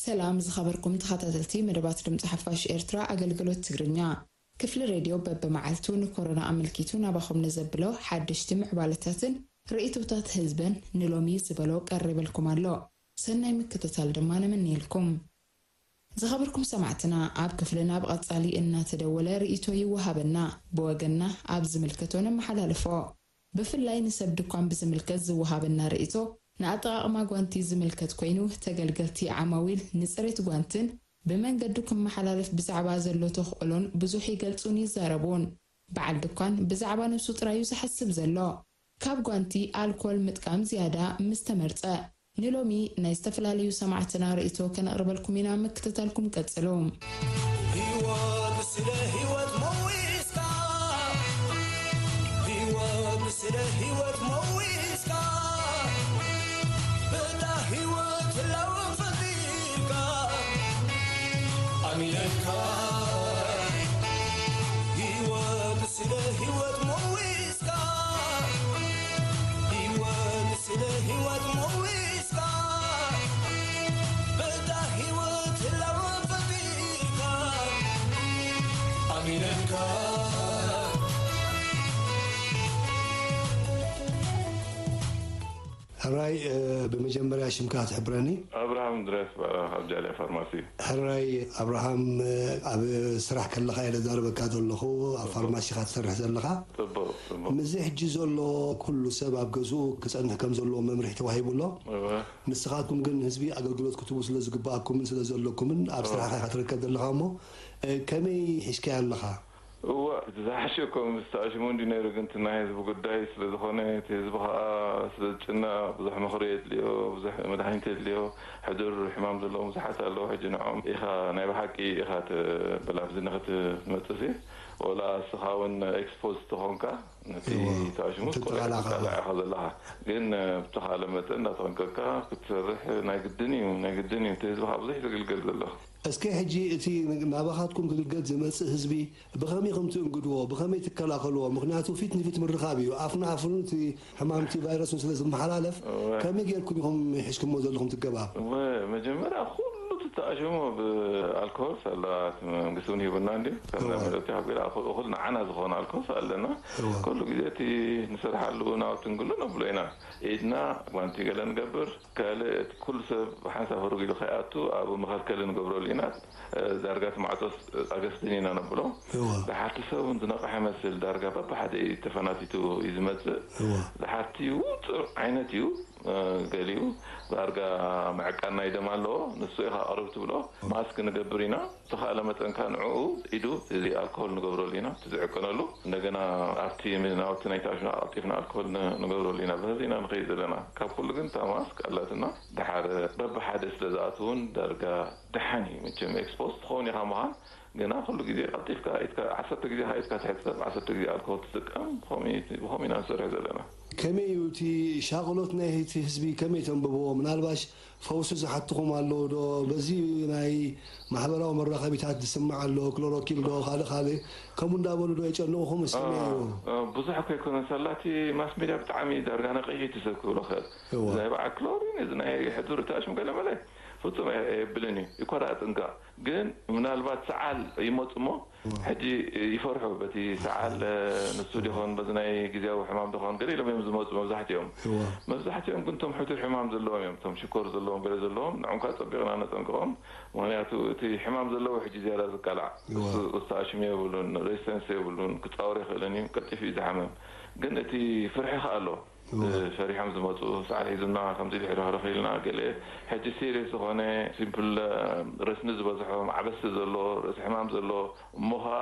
ሰላም ዝኸበርኩም ተኸታተልቲ መደባት ድምፂ ሓፋሽ ኤርትራ ኣገልግሎት ትግርኛ። ክፍሊ ሬድዮ በብመዓልቱ ንኮሮና ኣመልኪቱ ናባኹም ንዘብሎ ሓደሽቲ ምዕባለታትን ርእይቶታት ህዝብን ንሎሚ ዝበሎ ቀሪበልኩም ኣሎ። ሰናይ ምክትታል ድማ ንምንየልኩም። ዝኸበርኩም ሰማዕትና፣ ኣብ ክፍልና ብቐጻሊ እናተደወለ ርእይቶ ይወሃበና። ብወገንና ኣብ ዝምልከቶ ነመሓላልፎ። ብፍላይ ንሰብ ድኳን ብዝምልከት ዝወሃበና ርእይቶ ንኣጠቓቕማ ጓንቲ ዝምልከት ኮይኑ፣ ተገልገልቲ ዓማዊል ንጽሬት ጓንትን ብመንገዱ ክመሓላለፍ ብዛዕባ ዘሎ ተኽእሎን ብዙሕ ይገልጹን ይዛረቡን። በዓል ድኳን ብዛዕባ ነብሱ ጥራዩ ዝሓስብ ዘሎ። ካብ ጓንቲ ኣልኮል ምጥቃም ዝያዳ ምስ ተመርጸ። ንሎሚ ናይ ዝተፈላለዩ ሰማዕትና ርእይቶ ከነቕርበልኩም ኢና፣ ምክትታልኩም ቀጽሉ። ህይወት ስለ ህይወት መዊስካ፣ ህይወት ስለ ህይወት መዊስካ፣ በታ ህይወት ህላወ ፈጢርካ፣ ኣሚነካ፣ ህይወት ስለ ህይወት መዊስካ፣ ህይወት ስለ ህይወት መዊስካ፣ በታ ህይወት ህላወ ፈጢርካ፣ ኣሚነካ። ሕራይ፣ እ፣ ብመጀመርያ ሽምካ ትሕብረኒ? ኣብርሃም ድረስ በራ ካብ ጃልያ ፋርማሲ። ሕራይ ኣብርሃም፣ ኣብ ስራሕ ከለኻ እየ ዘዛርበካ ዘለኹ፣ ኣብ ፋርማሲ ኢኻ ትሰርሕ ዘለኻ። ጽቡቕ፣ ጽቡቕ። ምስዚ ሕጂ ዘሎ ኩሉ ሰብ ኣብ ገዝኡ ክጸንሕ ከም ዘለዎ መምርሒ ተዋሂቡ ኣሎ። እወ። ንስኻትኩም ግን ንህዝቢ ኣገልግሎት ክትህቡ ስለ ዝግብኣኩምን ስለ ዘለኩምን ኣብ እወ። ስራሕኻ ኢኻ ትርከብ ዘለኻ እሞ፣ እ፣ ከመይ ሒዝካዮ ኣለኻ? እወ፣ እቲ ዝሓሸ እኮ ምስ ተኣሽሙ እንዲ ነይሩ፣ ግን እቲ ናይ ህዝቢ ጉዳይ ስለ ዝኾነ፣ እቲ ህዝቢ ኸኣ ስለ ዝጭነቕ፣ ብዙሕ ምኽሪ የድልዮ፣ ብዙሕ መድሃኒት የድልዮ፣ ሕዱር ሕማም ዘለዎም ብዙሓት ኣለዉ። ሕጂ ንዕኦም ኢኻ ናይ ብሓቂ ኢኻ ት-፣ በል ኣብዚ ንኽትመጽእሲ፣ ወላ እስኻ እውን ኤክስፖዝ ተኾንካ፣ ነቲ እወ፣ ተኣሽሙ ክትቃላዕ ክትቃላዕ ኢኻ። ኢኻ ዘለኻ። ግን ብተኻእለ መጠን እንዳተጠንቀቕካ ክትሰርሕ ናይ ግድን እዩ፣ ናይ ግድን እዩ። እቲ ህዝቢ ኸኣ ብዙሕ እዩ ዝግልገል ዘሎ። እስከ ሕጂ እቲ ናባኻትኩም ክግልገል ዝመጽእ ህዝቢ ብኸመይ ኢኹም ትእንግድዎ? ብኸመይ ትከላኸልዎ? ምኽንያቱ ፊት ንፊት ምርኻብ እዩ። ኣፍ ንኣፍን እቲ ሕማም እቲ ቫይረስን ስለ ዝመሓላለፍ፣ እወ። ከመይ ጌርኩም ኢኹም ሒዝኩምዎ ዘለኹም እቲ ገባብ? እወ፣ መጀመርያ ኩሉ እቲ ተኣሽሙ ብኣልኮሆል ሳላ እቲ መንግስቲ እውን ሂቡና እንድዩ። ከም እወ። ናይ መለክቲ ካብ ገለ ኣልኮል እኹል ንዓና ዝኾነ ኣልኮሆል ኣለና። እወ። ኩሉ ግዜ እቲ ንሰርሓሉ ናውቲ እንግሉ ነብሎ ኢና። ኢድና ጓንቲ ገለ ንገብር። ካልእ እቲ ኩሉ ሰብ ብሓንሳብ ህሩግ ኢሉ ከይኣቱ ኣብ መኸልከሊ ንገብረሉ ኢና። እ፣ ዳርጋ እቲ ማዕጾስ ኣገስድን ኢና ነብሎ። እወ። ድሓርቲ ሰብ እውን ዝነቕሐ መስል ዳርጋ በብሓደ እዩ ተፈናቲቱ እዩ ዝመጽእ። እወ። ድሓርቲ ውጹዕ ዓይነት እዩ። እ፣ ገሊኡ ዳርጋ ምዕቃን ናይ ደም ኣለዎ። ንሱ ኢኻ ቅርብ ትብሎ። ማስክ ንገብር ኢና። ዝተኻእለ መጠን ከኣ ንዕኡ ኢዱ እዚ ኣልኮሆል ንገብረሉ ኢና፣ እቲ ዝዕቀነሉ። እንደገና ኣብቲ ናውቲ ናይ ተኣሽሙ ቀልጢፍና ኣልኮሆል ን-፣ ንገብረሉ ኢና። በዚ ኢና ንኸይድ ዘለና። ካብ ኩሉ ግን እታ ማስክ ኣላትና። ደሓር በብሓደ ስለ ዝኣትው እውን ዳርጋ ደሓን እዩ። መቸም ኤክስፖዝ ትኸውን ኢኻ ምዃን፣ ግና ኩሉ ግዜ ቀልጢፍካ ኢድካ፣ ዓሰርተ ግዜ ኢኻ ኢድካ ትሕጸብ፣ ዓሰርተ ግዜ ኣልኮሆል ትጥቀም። ብኸምኡ፣ ብኸምኡ ኢና ንሰርሕ ዘለና። ከመይ እዩ እቲ ሻቕሎት ናይ እቲ ህዝቢ ከመይ ተንብብዎ? ምናልባሽ ፈውሲ ዝሓትኹም ኣለዉ ዶ? በዚ ናይ ማሕበራዊ መራኸቢታት ዝስማዕ ኣሎ፣ ክሎሮኪል ዶ፣ ካልእ ካልእ፣ ከምኡ እንዳበሉ ዶ የጨንቑኹም? እስከ አ፣ ከመይ እዩ? አ፣ ብዙሕ እኮ ኣይኮነን። ሳላ እቲ ማስ ሜድያ ብጣዕሚ ዳርጋ ነቒሑ እዩ እቲ ሰብ ክብሎ ክእል። እወ። እዚ ናይ በዓል ክሎሪን፣ እዚ ናይ ሕዱር ተኣሽሙ ገለ መለ ፍጹም ኣየ-፣ ኣየብልን እዩ። ይኮራ ጥንቃቕ። ግን ምናልባት ሰዓል ይመጹ እሞ እወ። ሕጂ ይፈርሑ። በቲ ሰዓል፣ እ፣ ንሱ ዲኾን፣ በዚ ናይ ግዜያዊ ሕማም ዲኾን፣ ገለ ኢሎም እዮም ዝመጹ መብዛሕትኦም። እወ። መብዛሕትኦም ግን እቶም ሕዱር ሕማም ዘለዎም እዮም። እቶም ሽኮር ዘለዎም፣ ገለ ዘለዎም፣ ንዖም ከኣ ጸቢቕና ነጸንቅቖም። ምኽንያቱ እቲ ሕማም ዘለዎ ሕጂ ዝያዳ ዝቃላዕ። እወ። እሱ፣ እሱ ኣሽሙ የብሉን፣ ሬዚስተንስ የብሉን፣ ክጻወር ይኽእልን እዩ፣ ቀልጢፉ እዩ ዝሓምም። ግን እቲ ፍርሒ ከኣ ኣሎ። እወ። እ፣ ፈሪሖም ዝመጹ፣ ሰዓል ሒዙና፣ ከምዚ ድሕሪ ክረኽ ኢልና፣ ገለ ሕጂ ሲሪየስ ዝኾነ ሲምፕል፣ እ፣ ረስኒ ዝበዝሖ፣ ማዕበሲ ዘሎ፣ ርእሲ ሕማም ዘሎ፣ እሞ ኸኣ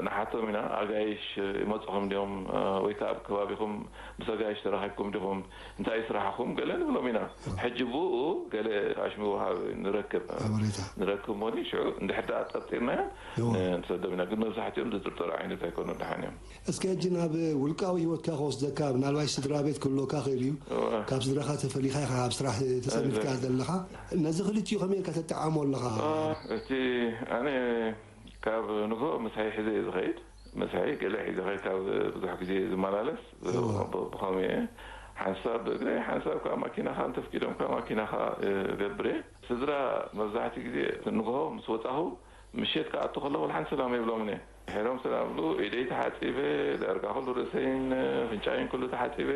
ንሓቶም ኢና፣ ኣጋይሽ ይመጹኹም ድዮም? እ፣ ወይ ከኣ ኣብ ከባቢኹም ምስ ኣጋይሽ ተራኺብኩም ዲኹም? እንታይ እዩ ስራሕኹም? ገለ ንብሎም ኢና። ሕጂ ብኡ ገለ ኣሽሙ ወሃብ ንረክብ። ሓበሬታ። ንረክብ እሞኒ፣ ሽዑ እንድሕር ደኣ ጠርጢርናዮም፣ እወ። ን-፣ ንሰዶም ኢና። ግን መብዛሕትኦም ዝጥርጠሩ ዓይነት ኣይኮኑን፣ ደሓን እዮም። እስከ ሕጂ ናብ ውልቃዊ ህይወትካ ክወስደካ፣ ምናልባሽ ስድራ ቤት ክህልወካ ክእል እዩ። እወ። ካብ ስድራኻ ተፈሊኻ ኢኻ ኣብ ስራሕ ተጸሚድካ እወ። ዘለኻ። ነዚ ክልቲኡ ከመይ ኢልካ ተጠዓሞ ኣለኻ? አ፣ እቲ ኣነ ካብ ንግሆ ምሳይ ሒዘ እየ ዝኸይድ። ምሳይ ገለ ሒዘ ኸይድ፣ ካብ ብዙሕ ግዜ ዝመላለስ፣ እወ። ብ-፣ ብኸምኡ እየ። ሓንሳብ ብእግረይ፣ ሓንሳብ ካብ ማኪናኻ እንተፍቂዶምካ ማኪናኻ እገብር እየ። ስድራ መብዛሕትኡ ግዜ ንግሆ ምስ ወጻኹ ምሸት ክኣቱ ከለኹ ሓንቲ ሰላም የብሎምን እየ። ድሒሮም ሰላም ይብሉ፣ ኢደይ ተሓጺበ፣ ዳርጋ ኩሉ ርእሰይን ፍንጫይን ኩሉ ተሓጺበ፣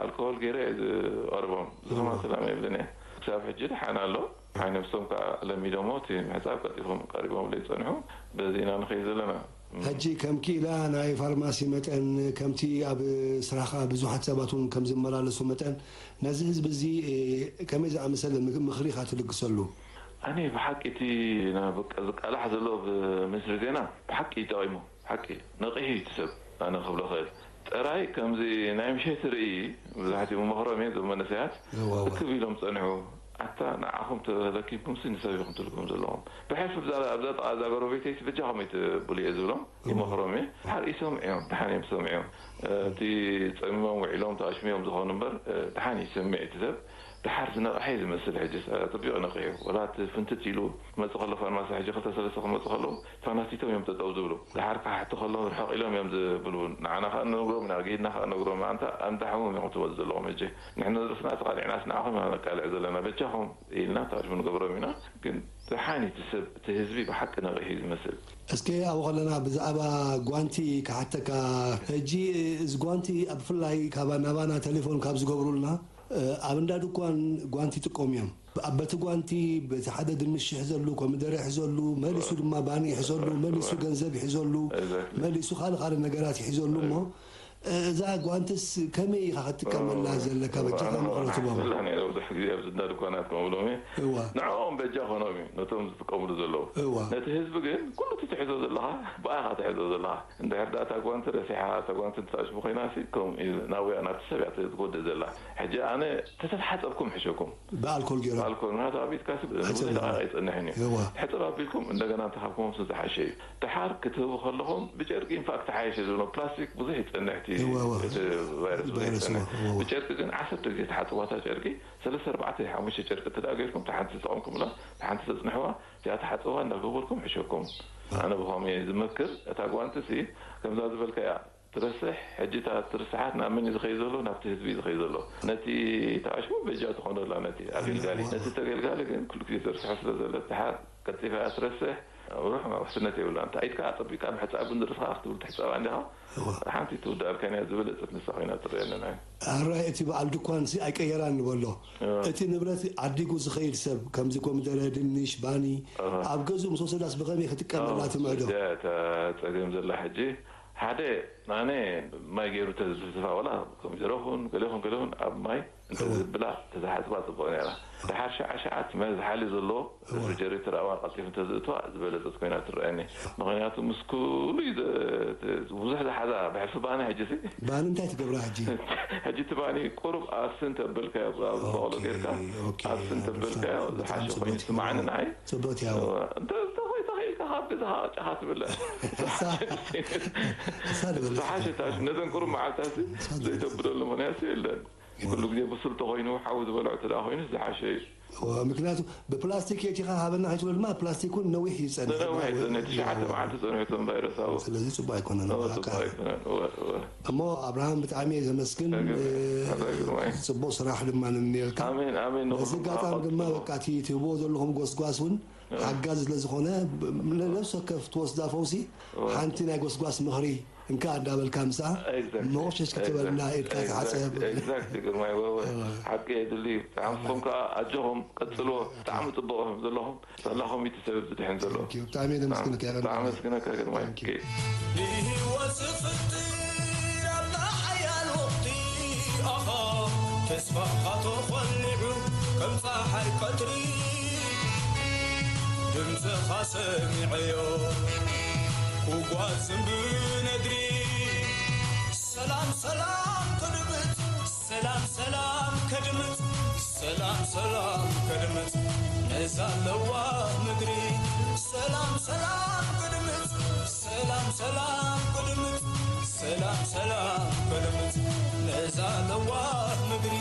ኣልኮሆል ገይረ እየ ዝቐርቦም። ዝኸማ ሰላም የብልን እየ። ክሳብ ሕጂ ደሓን ኣሎ። ሓይነ ምስቶም ከኣ ለሚዶሞ እቲ ምሕጻብ ቀልጢፎም ቀሪቦምለይ ዝጸንሑ። በዚ ኢና ንኸይድ ዘለና። ሕጂ ከም ክኢላ ናይ ፋርማሲ መጠን፣ ከምቲ ኣብ ስራሕኻ ብዙሓት ሰባት እውን ከም ዝመላለሱ መጠን፣ ነዚ ህዝቢ እዚ፣ እ፣ ከመይ ዝኣመሰለ ምክ-፣ ምኽሪ ኢኻ ትልግሰሉ? ኣነ ብሓቂ እቲ ና-፣ በቃ ዝቃላሕ ዘሎ ብሚኒስትሪ ዜና ብሓቂ እዩ ጠቒሙ። ሓቂ ነቒሑ እዩ እቲ ሰብ። ኣነ ክብሎ ክእል። ጥራይ ከምዚ ናይ ምሸት ርእይ ብዙሓት እዮም መኽሮም እየ፣ እዞም መንእሰያት እዋ፣ እዋ። እክብ ኢሎም ጸንሑ። ኣታ ንዓኹም ተለኪብኩም ሲ ንሰብ ኢኹም ትልኩም ዘለኹም። ብሕልፊ ብዛ-፣ ኣብዛ ጥቓ እዛ ጎረቤተይሲ በጃኹም ኣይትብሉ እየ ዝብሎም። እዋ። ይመኽሮም እየ። ድሓር ይሰምዑ እዮም፣ ደሓን እዮም ሰምዑ እዮም። እቲ ጸሚሞም ውዒሎም ተኣሽሚዮም ዝኾኑ እምበር፣ እ፣ ደሓን ይሰምዕ እቲ ሰብ። ደሓር ዝነቕሐ እዩ ዝመስል። ሕጂ ጸ-፣ ጽቡቕ ነቒሑ። ወላ እቲ ፍንትት ኢሉ ክመጽእ ከሎ ፋርማሲ ሕጂ ክልተ ሰለስተ ክመጽእ ከለዉ ፋናቲቶም እዮም ጠጠው ዝብሉ። ደሓር ክሓቱ ከለዉ ርሕቕ ኢሎም እዮም ዝብሉ። ንዓና ከኣ ንነግሮም ኢና፣ ጌድና ከኣ ንነግሮም። ኣንታ ኣንታ ሕሙም ኢኹም ትመጹ ዘለኹም ሕጂ። ንሕና ዝደረስና ተቓሊዕናስ ንዓኹም ኢና ነቃልዕ ዘለና። በጃኹም ኢልና ታሽሙ ንገብሮም ኢና። ግን ደሓን እዩ እቲ ሰብ፣ እቲ ህዝቢ ብሓቂ ነቒሑ እዩ ዝመስል። እስከ ኣብኡ ከለና ብዛዕባ ጓንቲ ክሓተካ። ሕጂ እዚ ጓንቲ ኣብ ብፍላይ ካባ ናባና ቴሌፎን ካብ ዝገብሩልና፣ እ፣ ኣብ እንዳ ድኳን ጓንቲ ይጥቀሙ እዮም። ኣብ በቲ ጓንቲ በቲ ሓደ ድንሽ ይሕዘሉ፣ ኮሚደረ ይሕዘሉ፣ መሊሱ ድማ ባኒ ይሕዘሉ፣ መሊሱ ገንዘብ ይሕዘሉ፣ Exactly. መሊሱ ካልእ ካልእ ነገራት ይሕዘሉ እሞ፣ እ፣ እዛ ጓንትስ ከመይ ኢኻ ክትጥቀመላ ዘለካ? በጃኻ ምኽሪ ትቦም። ብላ ነይረ ብዙሕ ግዜ ኣብዚ እንዳ ድኳናት ከምብሎም እየ። እዋ። ንዕኦም በጃ ኮኖም እዩ፣ ነቶም ዝጥቀምሉ ዘለዉ። እዋ። ነቲ ህዝቢ ግን ኩሉ እቲ ትሕዞ ዘለኻ፣ ብኣኻ ትሕዞ ዘለኻ። እንድሕር ደኣ እታ ጓንቲ ረሲሓ፣ እታ ጓንቲ እንተታሽሙ ኮይና ሲ፣ ከምኡ እዩ፣ ናብ፣ ናብቲ ሰብ እያ ትጎድእ ዘላ። ሕጂ ኣነ ተተሓጸብኩም ሕሸኩም። ብኣልኮል ገይሮም። ብኣልኮል፣ ምክንያቱ ኣብ ቤትካ ሲ፣ ብዙሕ ኣይጸንሕን። ደቂቕ ኣይጸንሕን እዩ። እዋ። ሕጽብ ኣቢልኩም እንደገና እንተሃብኩሞም ሲ ዝሓሸ እዩ። ደሓር ክትህቡ ከለኹም ብጨርቂ ኢንፋክት ሓየሽ ዝብሎ፣ ፕላስቲክ ብዙሕ ይጸንሕ እቲ፣ እዋ፣ እዋ። እቲ ቫይረስ ብዙሕ ቫይረስ፣ ይጸንሕ። እዋ፣ እዋ፣ እዋ። ብጨርቂ ግን ዓሰርተ ግዜ ተሓጽቧ እታ ጨርቂ፣ ሰለስተ ኣርባዕተ ሓሙሽተ ጨርቂ እንተ ደኣ ገይርኩም፣ እታ ሓንቲ ተጠቐምኩምላ፣ እታ ሓንቲ ተጽንሕዋ፣ እቲኣ ተሓጽዋ እንዳገበርኩም ሕሸኩም። ኣነ ብኸምኡ እየ ዝመክር። እታ ጓንትሲ ከምዛ ዝበልካያ ትረስሕ፣ ሕጂ እታ ትርስሓት ናብ መን እዩ ዝኸይድ ዘሎ? ናብቲ ህዝቢ እዩ ዝኸይድ ዘሎ። ነቲ ተኣሽሙ በጃ ትኾኖላ ነቲ ኣገልጋሊ። ነቲ ተገልጋሊ ግን ኩሉ ግዜ ዘርስሖ ስለ ዘሎ፣ እታ ሓ-፣ ቀልጢፋ እያ ትረስሕ። ሩሕ ውሕስነት የብላን። እንተ ኢድካ ኣጸቢቕካ ምሕጻብ ግን ዝርስኻ ክትብል ትሕጸባ እንዲኻ። እዋ። ሓንቲ ትውዳእልካ እያ ዝበለጸት ንሳ ኮይና ትረኣየኒ ናይ። ኣራይ እቲ በዓል ድኳንሲ ኣይቀየራን ንበሎ። እዋ። እቲ ንብረት ዓዲጉ ዝኸይድ ሰብ፣ ከምዚ ኮሚደረ፣ ድንሽ፣ ባኒ፣ እዋ። ኣብ ገዝኡ ምስ ወሰዳስ ብኸመይ ክጥቀመላ እዋ። ትምዕዶ? እዚኣ እታ ጸገም ዘላ ሕጂ፣ ሓደ ኣነ ማይ ገይሩ ተዝፍስፋ፣ ዋላ ኮሚደረ ኹን፣ ገለ ኹን፣ ገለ ኹን፣ ኣብ ማይ እንተ እዋ። ዘብላ፣ እንተ ዝሓጽባ ጽቡቕ ነይራ። ድሓር ሸዓ ሸዓ እቲ ማይ ዝሓሊ ዘሎ እዋ። ሪፍሪጀሬተር ኣብኣ ቀልጢፉ እንተ ዘእትዋ፣ ዝበለጸት ኮይና ትረኣየኒ። ምኽንያቱ ምስ ኩሉ እዩ ዘ-፣ ብዙሕ ዝሓዛ ብሕልፊ ባኒ ሕጂ ሲ። ባኒ እንታይ ትገብራ ሕጂ? ሕጂ እቲ ባኒ ቁሩብ ኣስን ተበልካዮ፣ ኣብ ዝበቐሎ ኦኬ፣ ጌርካ ኦኬ፣ ኣስን ኣብ ተበልካዮ፣ ብጣዕሚ ዝሓሸ ጽቡቕ ኮይኑ እዩ። ይስምዓኒ ንዓይ። ጽቡቕ እዩ። እዋ፣ እንተ፣ እንተ ኾይ ተኽኢልካ ካብ ገዛኻ ጨኻ ትብለ። እሳ፣ እሳ ዝበለጸት ዝሓሸት እያ። ነዘን ቁሩብ መዓልታት ሲ እሳ ዝበለጸት። ዘይተብደሉ ምኽንያት ሲ የለን። ኩሉ ግዜ ብሱል ተኾይኑ፣ ሓዊ ዝበልዖ እንተ ደኣ ኮይኑ ዝሓሸ እዩ። እወ፣ ምክንያቱ ብፕላስቲክ የእቲኻ ሃበና ከይትብሎ ድማ ፕላስቲክ እውን ነዊሕ ይጸንሕ። ነዊሕ ይጸንሕ። ትሽዓተ መዓልቲ ጸንሑ እቶም ቫይረሳዊ። ስለዚ ጽቡቕ ኣይኮነን። እወ፣ ጽቡቕ ኣይኮነን። እወ፣ እወ። እሞ ኣብርሃም ብጣዕሚ እየ ዘመስግን። ኣገ-፣ እ፣ ኣገ-፣ ግርማይ። ጽቡቕ ስራሕ ድማ ንምንየልካ። ኣሜን፣ ኣሜን። በዚ ንኹሉ ኣጋጣሚ ከዓ ድማ ቀጽሎ። በቃ እቲ ትህብዎ ዘለኹም ጎስጓስ እውን ሓጋዚ ስለ ዝኾነ፣ ብ-፣ ነፍሲ ወከፍ ትወስዳ ፈውሲ እወ። ሓንቲ ናይ ጎስጓስ ምኽሪ እንካ እንዳበልካ ምሳኣ ኤግዛክትሊ። መቑሸሽ ክትበልና ኢድካ ትሓጸብ። ኤግዛክትሊ። ኤግዛክትሊ፣ ግርማይ፣ እወ፣ እወ። እወ። ሓቂ የድሊ እዩ። ብጣዕሚ ንስኹም ከዓ ኣጆኹም፣ ቀጽልዎ። ብጣዕሚ ጽቡቕ ኢኹም ዘለኹም። ሳላ ኮሚቲ ሰብ ዝድሕን ዘሎ። ታንኪዩ። ብጣዕሚ እየ ዘመስግነካ፣ ብጣዕሚ የቐንየለይ። ኣመስግነካ፣ ግርማይ። ታንኪዩ። ኦኬ። ንህይወት ዝፍጥር ኣላ ሓያል ወቕቲ፣ ኣኻ ተስፋኻ ተኾሊዑ ከም ጸሓይ ቀትሪ። ድምፅኻ ሰሚዐዮ ክጓዝ ብነድሪ። ሰላም ሰላም ክድምፅ፣ ሰላም ሰላም ከድምፅ፣ ሰላም ሰላም ከድምፅ ነዛ ለዋህ ምድሪ። ሰላም ሰላም ክድምፅ፣ ሰላም ሰላም ክድምፅ፣ ሰላም ሰላም ከድምፅ ነዛ ለዋህ ምድሪ።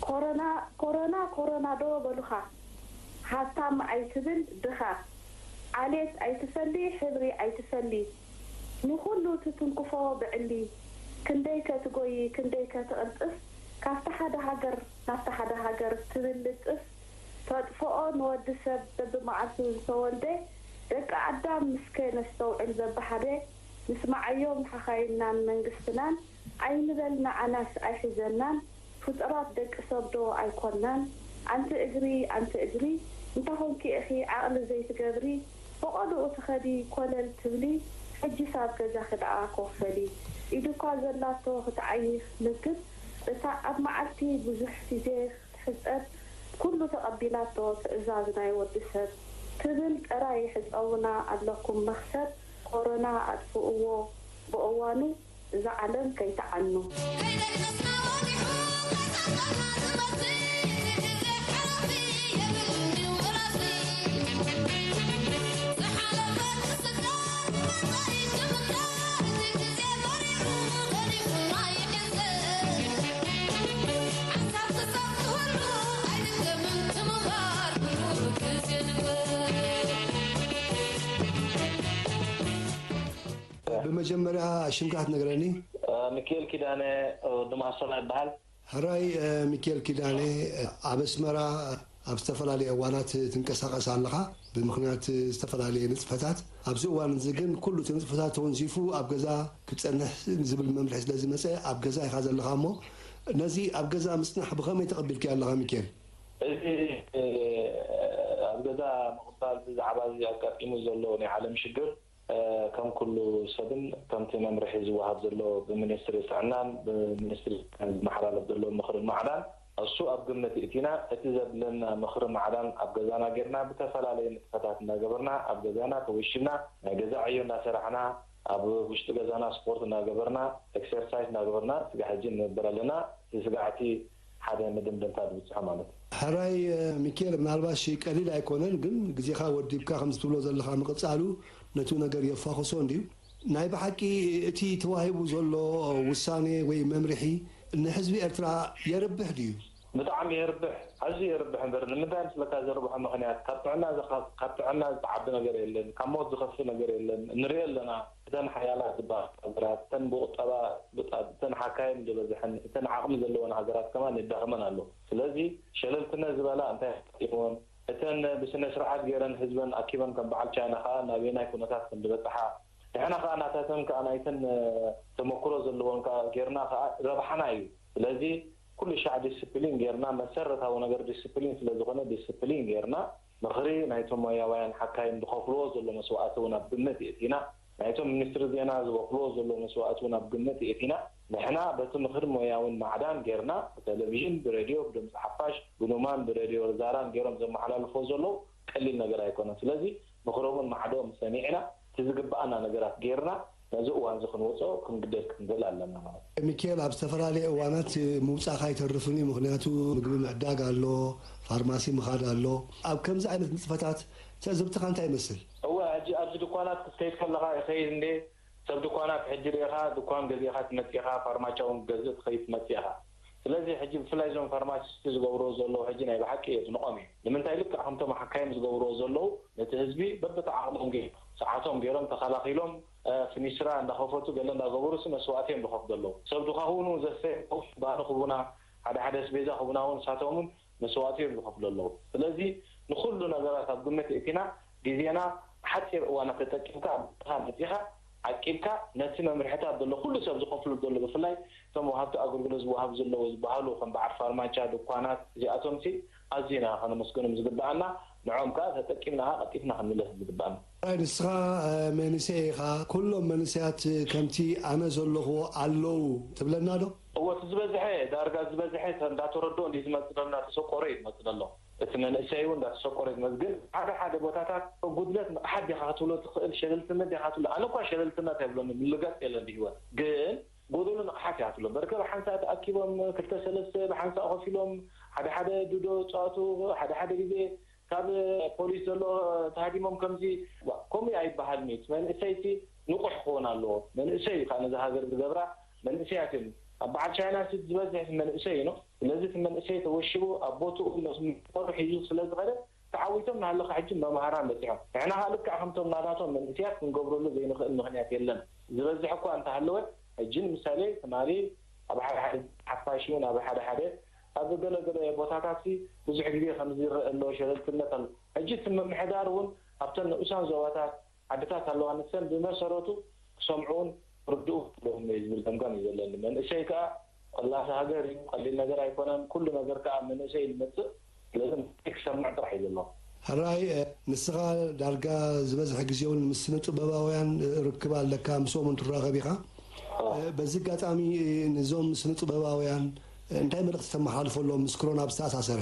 ኮሮና ኮሮና ኮሮና ዶ በሉኻ። ሃብታም ኣይትብል ድኻ። ዓሌት ኣይትፈሊ፣ ሕብሪ ኣይትፈሊ። ንኹሉ ትትንክፎ ብዕሊ። ክንደይ ከትጎይ ክንደይ ከትቕልጥፍ፣ ካብቲ ሓደ ሃገር ናብቲ ሓደ ሃገር ትብል ልጥፍ፣ ተጥፍኦ ንወዲ ሰብ በብመዓልቱ ዝተወልደ፣ ደቂ ኣዳም ምስከ ነስተውዕል በብሓደ፣ ንስምዓዮም ንሓኻይምናን መንግስትናን፣ ኣይንበል ንዓናስ ኣይሕዘናን፣ ፍጡራት ደቂ ሰብ ዶ ኣይኮናን? ኣንቲ እግሪ ኣንቲ እግሪ፣ እንታይ ኾንኪ ኢኺ ዓቕሊ ዘይትገብሪ፣ ብቐድኡ ትኸዲ ኮለል ትብሊ፣ ሕጂስ ኣብ ገዛኺ ደኣ ኮፍ በሊ፣ ኢዱኳ ዘላቶ ክትዓዪ ክትምግብ፣ እታ ኣብ መዓልቲ ብዙሕ ግዜ ክትሕጸብ፣ ኩሉ ተቐቢላቶ ትእዛዝ ናይ ወዲ ሰብ፣ ትብል ጥራይ ሕጸቡና ኣለኩም መኽሰብ፣ ኮሮና ኣጥፍእዎ ብእዋኑ፣ እዛ ዓለም ከይትዓኑ። ብመጀመርያ ሽምካ ክትነግረኒ? ሚኪኤል ኪዳነ፣ ወዲ ማእሰራ ይበሃል። ሕራይ ሚኪኤል ኪዳነ፣ ኣብ ኣስመራ ኣብ ዝተፈላለየ እዋናት ትንቀሳቐስ ኣለኻ ብምኽንያት ዝተፈላለየ ንጥፈታት። ኣብዚ እዋን እዚ ግን ኩሉ እቲ ንጥፈታት ተወንዚፉ ኣብ ገዛ ክትጸንሕ ዝብል መምርሒ ስለ ዝመጸ ኣብ ገዛ ኢኻ ዘለኻ እሞ ነዚ ኣብ ገዛ ምጽናሕ ብኸመይ ተቐቢልካዮ ኣለኻ ሚኪኤል? እዚ ኣብ ገዛ ምቕባል ብዛዕባ እዚ ኣጋጢሙ ዘሎ ናይ ዓለም ሽግር ከም ኩሉ ሰብን ከምቲ መምርሒ ዝወሃብ ዘሎ ብሚኒስትሪ ጥዕናን ብሚኒስትሪ ዝመሓላለፍ ዘሎ ምኽርን ማዕዳን እሱ ኣብ ግምት እእቲና እቲ ዘድለና ምኽሪ ማዕዳን ኣብ ገዛና ጌርና ብተፈላለየ ንጥፈታት እናገበርና ኣብ ገዛና ተወሺብና ናይ ገዛ ዕዮ እናሰራሕና ኣብ ውሽጢ ገዛና ስፖርት እናገበርና ኤክሰርሳይዝ እናገበርና ስጋዕ ሕጂ ንነብር ኣለና። እቲ ስጋዕ እቲ ሓደ መደምደምታ ዝብፅሖ ማለት እዩ። ሕራይ ሚኬል፣ ምናልባሽ ቀሊል ኣይኮነን፣ ግን ግዜኻ ወዲብካ ከምዚ ትብሎ ዘለኻ ምቕፃሉ ነቱ ነገር የፋኹሶ እንድዩ። ናይ ብሓቂ እቲ ተዋሂቡ ዘሎ ውሳኔ ወይ መምርሒ ንህዝቢ ኤርትራ የርብሕ ድዩ? ብጣዕሚ የርብሕ፣ ኣዝዩ የርብሕ እምበር ንምንታይ ምስለካ ዘርብሖ ምኽንያት ካብ ጥዕና ዝኸፍ ካብ ጥዕና ዝዓቢ ነገር የለን፣ ካብ ሞት ዝኸፍእ ነገር የለን። ንሪኦ ኣለና እተን ሓያላት ዝበሃላ ሃገራት እተን ብቁጠባ ብጣ እተን ሓካይም ዝበዝሐን እተን ዓቕሚ ዘለወን ሃገራት ከማን የዳኽመን ኣሎ። ስለዚ ሸለልትነት ዝበላ እንታይ ኣጋጢምወን እተን ብስነ ስርዓት ገይረን ህዝበን ኣኪበን ከም በዓል ቻይና ከኣ ናበየናይ ኩነታት ከም ዝበጽሓ ንሕና ከኣ ናታተን ከኣ ናይተን ተመክሮ ዘለወን ከኣ ጌርና ከኣ ረብሓና እዩ። ስለዚ ኩሉ ሻዕ ዲስፕሊን ጌርና መሰረታዊ ነገር ዲስፕሊን ስለ ዝኾነ ዲስፕሊን ጌርና ምኽሪ ናይቶም ሞያውያን ሓካይም ዝኸፍልዎ ዘሎ መስዋእቲ እውን ኣብ ግምት የእቲና ናይቶም ሚኒስትሪ ዜና ዝኸፍልዎ ዘሎ መስዋእቲ እውን ኣብ ግምት የእቲና ንሕና በቲ ምኽሪ ሞያውን ማዕዳን ጌርና ብቴሌቪዥን ብሬድዮ ብድምፂ ሓፋሽ ብኑማን ብሬድዮ ዛራን ጌሮም ዘመሓላልፍዎ ዘለዉ ቀሊል ነገር ኣይኮነን ስለዚ ምኽሮምን ማዕዶኦም ሰሚዕና እቲ ዝግበኣና ነገራት ጌርና ነዚ እዋን እዚ ክንወፅኦ ክንግደድ ክንኽእል ኣለና ማለት እዩ። ሚኪኤል ኣብ ዝተፈላለየ እዋናት ምውፃእካ ኣይተርፍን እዩ ምኽንያቱ ምግቢ ምዕዳግ ኣሎ ፋርማሲ ምኻድ ኣሎ ኣብ ከምዚ ዓይነት ንጥፈታት ትዕዝብትኻ እንታይ ይመስል? እወ ሕጂ ኣብዚ ድኳናት ክትከይድ ከለኻ ይኸይድ እንዴ ሰብ ድኳናት ሕጂ ርኢኻ ድኳን ገዚእኻ ትመፅእ ኢኻ ፋርማቻ እውን ክትገዝእ ትኸይድ ትመፅእ ኢኻ ስለዚ ሕጂ ብፍላይ እዞም ፋርማሲስት ዝገብርዎ ዘለዉ ሕጂ ናይ ብሓቂ የድንቖም እየ ንምንታይ ልክዕ ከምቶም ሓካይም ዝገብርዎ ዘለዉ ነቲ ህዝቢ በብተዓቕሞም ገይሮም ሰዓቶም ገይሮም ተኸላኺሎም ፍኒስትራ እንዳኸፈቱ ገለ እንዳገበሩ ሲ መስዋእቲ እዮም ዝኸፍሉ ዘለዉ ሰብ ድኻ ኹኑ ዘስተ ባኒ ክቡና ሓደ ሓደ ኣስቤዛ ክቡና እውን ንሳቶም እውን መስዋእቲ እዮም ዝኸፍሉ ዘለዉ ስለዚ ንኹሉ ነገራት ኣብ ግምት የእቲና ግዜና ሓፂር እዋናት ተጠቂምካ ኣብ ቦታኻ መፂኻ ዓቂብካ ነቲ መምርሕታት ዘሎ ኩሉ ሰብ ዝኸፍሉ ዘሎ ብፍላይ እቶም ወሃብቲ ኣገልግሎት ዝወሃቡ ዘለዉ ዝበሃሉ ከም በዓል ፋርማቻ ድኳናት እዚኣቶም ሲ ኣዚና ከነመስግኖም ዝግበኣና ንዖም ከኣ ተጠቂምና ከኣ ቀልጢፍና ክንምለስ ዝግበኣና። ሕራይ ንስኻ መንእሰይ ኢኻ ኩሎም መንእሰያት ከምቲ ኣነ ዘለኽዎ ኣለዉ ትብለና ዶ? እወ እቲ ዝበዝሐ ዳርጋ ዝበዝሐ እንዳተረድኦ እንድዩ ዝመጽእ ዘሎ እንዳተሰቆረ እዩ ዝመጽእ ዘሎ እቲ መንእሰይ እውን እንዳተሰቆረ እዩ ዝመጽእ ግን ሓደ ሓደ ቦታታት ጉድለት ንቕሓት ዲኻ ክትብሎ ትኽእል ሸለልትነት ዲኻ ክትብሎ ኣነ እኳ ሸለልትነት ኣይብሎን ምልጋጽ የለን ብሂወት ግን ጎደሎ ንቕሓት እያ ትብሎ በርከ ብሓንሳእ ተኣኪቦም ክልተ ሰለስተ ብሓንሳእ ኮፍ ኢሎም ሓደ ሓደ ዱዶ ጸዋቱ ሓደ ሓደ ግዜ ካብ ፖሊስ ዘሎ ተሃዲሞም ከምዚ ከምኡ ኣይበሃልን እዩ እቲ መንእሰይ እቲ ንቑሕ ክኾን ኣለዎ መንእሰይ እዩ ከዓ ነዛ ሃገር ዝገብራ መንእሰያት እዮም ኣብ በዓል ቻይና ሲ ዝበዝሕ እቲ መንእሰይ እዩ ነው ስለዚ እቲ መንእሰይ ተወሽቡ ኣብ ቦትኡ ምስ ምንበሩ ሒዙ ስለ ዝኸደ ተዓዊቶም ንሃለኻ ሕጂ መምሃራን በፂሖም ንሕና ከዓ ልክዕ ከምቶም ናታቶም መንእሰያት ክንገብረሉ ዘይንኽእል ምኽንያት የለን ዝበዝሕ እኳ እንተሃለወ ሕጂ ንምሳሌ ትማሊ ኣብ ሓደ ሓደ ሓፋሽ እውን ኣብ ሓደ ሓደ ኣብ ገለ ገለ ቦታታት ብዙሕ ግዜ ከምዚ ይረአ ኣሎ፣ ሸለልትነት ኣሎ። ሕጂ እቲ ምምሕዳር እውን ኣብተን ንኡሳን ዞባታት ዓድታት ኣለዋ፣ ንሰን ብመሰረቱ ክሰምዑ እውን ክርድኡ ኣለዎም እዩ ዝብል ገምጋም እዩ ዘለኒ። መንእሰይ ከዓ ቆላሲ ሃገር እዩ፣ ቀሊል ነገር ኣይኮነን። ኩሉ ነገር ከዓ መንእሰይ እዩ ዝመፅእ። ስለዚ መንእሰይ ክሰምዕ ጥራሕ እዩ ዘለዎ። ሕራይ፣ እ፣ ንስኻ ዳርጋ ዝበዝሐ ግዜ እውን ምስ ስነ ጥበባውያን ርክብ ኣለካ፣ ምስኦም እውን ትራኸብ ኢኻ። እ፣ በዚ ኣጋጣሚ፣ እ፣ ንዞም ስነ ጥበባውያን፣ እ፣ እንታይ መልእኽቲ ተመሓላልፈሎም ምስ ክሮና ብዝተኣሳሰረ?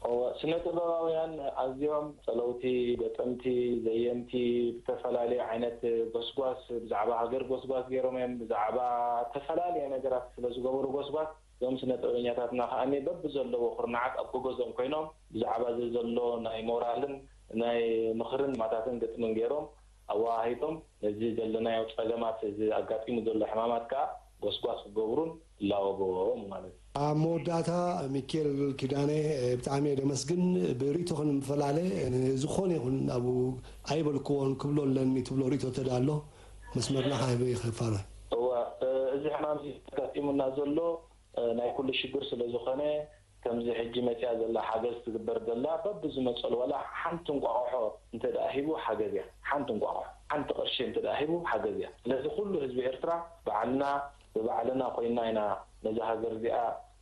እወ፣ ስነ ጥበባውያን ኣዝዮም ጸለውቲ፣ ገጠምቲ፣ ዘየምቲ፣ ብተፈላለየ ዓይነት ጎስጓስ፣ ብዛዕባ ሃገር ጎስጓስ ገይሮም እዮም፣ ብዛዕባ ተፈላለየ ነገራት ስለ ዝገበሩ ጎስጓስ፣ እዞም ስነ ጥበበኛታትና ከኣ በብዘለዎ ኩርናዓት ኣብ ጎገዝኦም ኮይኖም ብዛዕባ እዚ ዘሎ ናይ ሞራልን ናይ ምኽርን ማታትን ግጥምን ገይሮም ኣወሃሂዶም፣ ነዚ ዘለናዮ ጸገማት፣ እዚ ኣጋጢሙ ዘሎ ሕማማት ከኣ ጎስጓስ ክገብሩን ይላወብዎም ማለት እዩ። ኣብ መወዳእታ ሚኬል ኪዳነ፣ ብጣዕሚ እየ ደመስግን። ብርእይቶኹም ንፈላለ፣ ዝኾነ ይኹን ኣብኡ ኣይበልክዎን ክብሎ ኣለኒ ትብሎ ርእይቶ ተዳ ኣሎ፣ መስመርና ካህበ ይኸፋረ። እወ፣ እዚ ሕማም እዚ ኣጋጢሙና ዘሎ፣ ናይ ኩሉ ሽግር ስለ ዝኾነ፣ ከምዚ ሕጂ መጽያ ዘላ ሓገዝ ትግበር ዘላ በብዝመጸሉ ዋላ ሓንቲ እንቋቑሖ እንተ ደኣ ሂቡ ሓገዝ እያ። ሓንቲ እንቋቑሖ፣ ሓንቲ ቅርሺ እንተ ደኣ ሂቡ ሓገዝ እያ። ስለዚ ኩሉ ህዝቢ ኤርትራ ባዕልና ብባዕልና ኮይንና ኢና ነዛ ሃገር እዚኣ